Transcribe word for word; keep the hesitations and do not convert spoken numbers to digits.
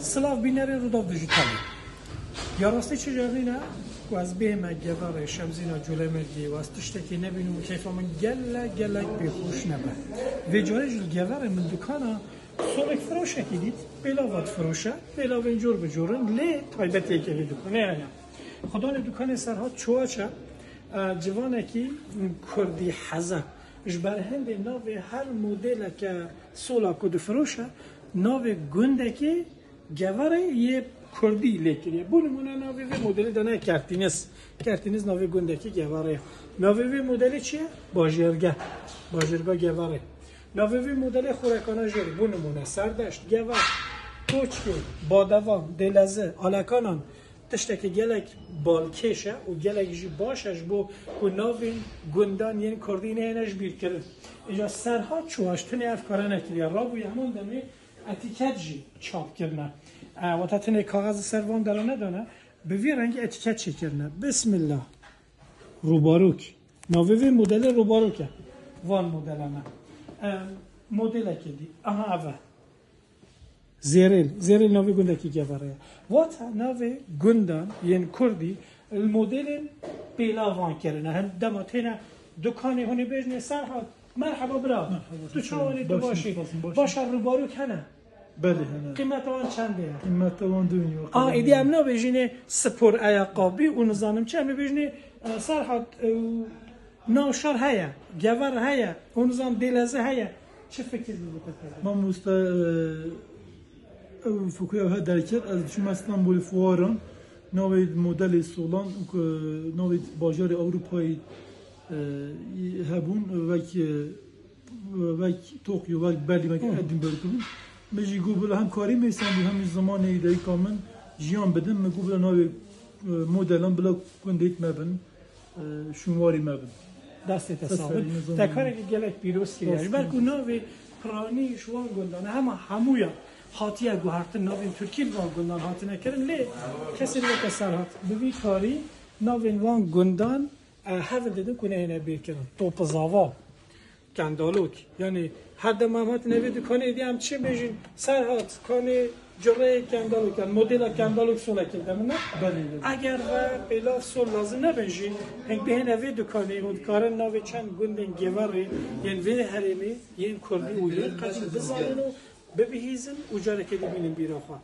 Silav bînerên Rûdaw Dijitalê. Ya rastî çi carî ne ku ez bêhime geverê Şemzîna Colemêrgê û ez tiştekî nebînim û keyfa min gelek gelek pêxweş nebe. Vê carê jî li geverê min dukana solek firoşekî dît, pêlava difiroşe, pêlavên cor bi cor in, lê taybetiyeke vê dukanê heye. Xudanê dukanê Serhat Çuwaç e, e, civanekî kurdî heze. Ji ber hindê navê her modeleke sola ku difiroşe, navê gundekê geverê yê kurdî lê kiriye. Bo nimûne navê vê modelê dane Kertîniz. Kertîniz navê gundekî geverê ye. Navê vê modelê çi ye? Bajêrge. Bajêrga geverê. Navê vê modelê xurekana jêr, bo nimûne Serdeşt, Gever, Koçkê, Badevan, Dêlezi, Alekanan, tiştekî gelek balkêş e û gelek jî baş e ji bo ku navên gundan yên kurdî nehêne ji bîr kirin. Îja Serhat Çuwaş tenê ev kare nekiriye. Rabûye heman demê etîket jî çap kirine. E, wata tenê kaxez li ser van dera nedane, bi vî rengî etîket çêkirine. Bismillah. Rûbarok. Navê vê modelê Rûbarok e. Van modelane. E, modelekê dî. Aha ev e. Zêrêl. Zêrêl navê gundekî geverê ye. Wata navê gundan yên kurdî li modelên pêlavan kirine. Hem dema têne dukanê hûn ê bêjinê Serhat, merheba bira. Merheba, tu çawan î, tu baş î, baş î. Başa Rûbarok hene. Belê, hene. Qîmeta wan çend e? Qîmeta wan du milyon. A, êdî em nabêjinê spor eyaqabî û nizanim çi, em ê bêjinê, e, Serhat, e, navşar heye, gever heye, û nizam dêlezi heye. Çi fikir bi bu tepede? Mamoste, e, ew fikir ew he derket, ez diçûm Stenbolê fuaran, navê modelê solan û ku navê bajarê Ewropayê, e, hebûn, wek, e, wek Tokyo, wek Berlin, wek Edinburgh bûn. Min jî got bila hem karî mêsan bû, hem jî zimanê dayika min jiyan bidim. Min got bila navê, e, modelan bila gundêt me bin, e, şûnwarî me bin. Destê te sax bin. Te karekî gelek pîroz kiriye. Ji ber ku navê piranî ji wan gundan hema hemûya hatiye guhertin, navên Tirkî li van gundan hatine kirin, lê kesên weke Serhat bi vî karî navên van gundan, e, hev didin ku nehêne bîrkirin. Topizava, Kendalok. Yanî her dema em hatin evê dukanê dî em çi bêjin? Serhat, kanê cureyê Kendalok, yan modela Kendalok solekê de min e. Belê, belê. Eger ve pêlav sol lazim nebin jî, hing bihên evê dukanê û dikarin navê çend gundên geverê yên vê herêmê yên kurdî û yên qedîm bizanin û bibihîzin û carekê dî bînin bîra xwe.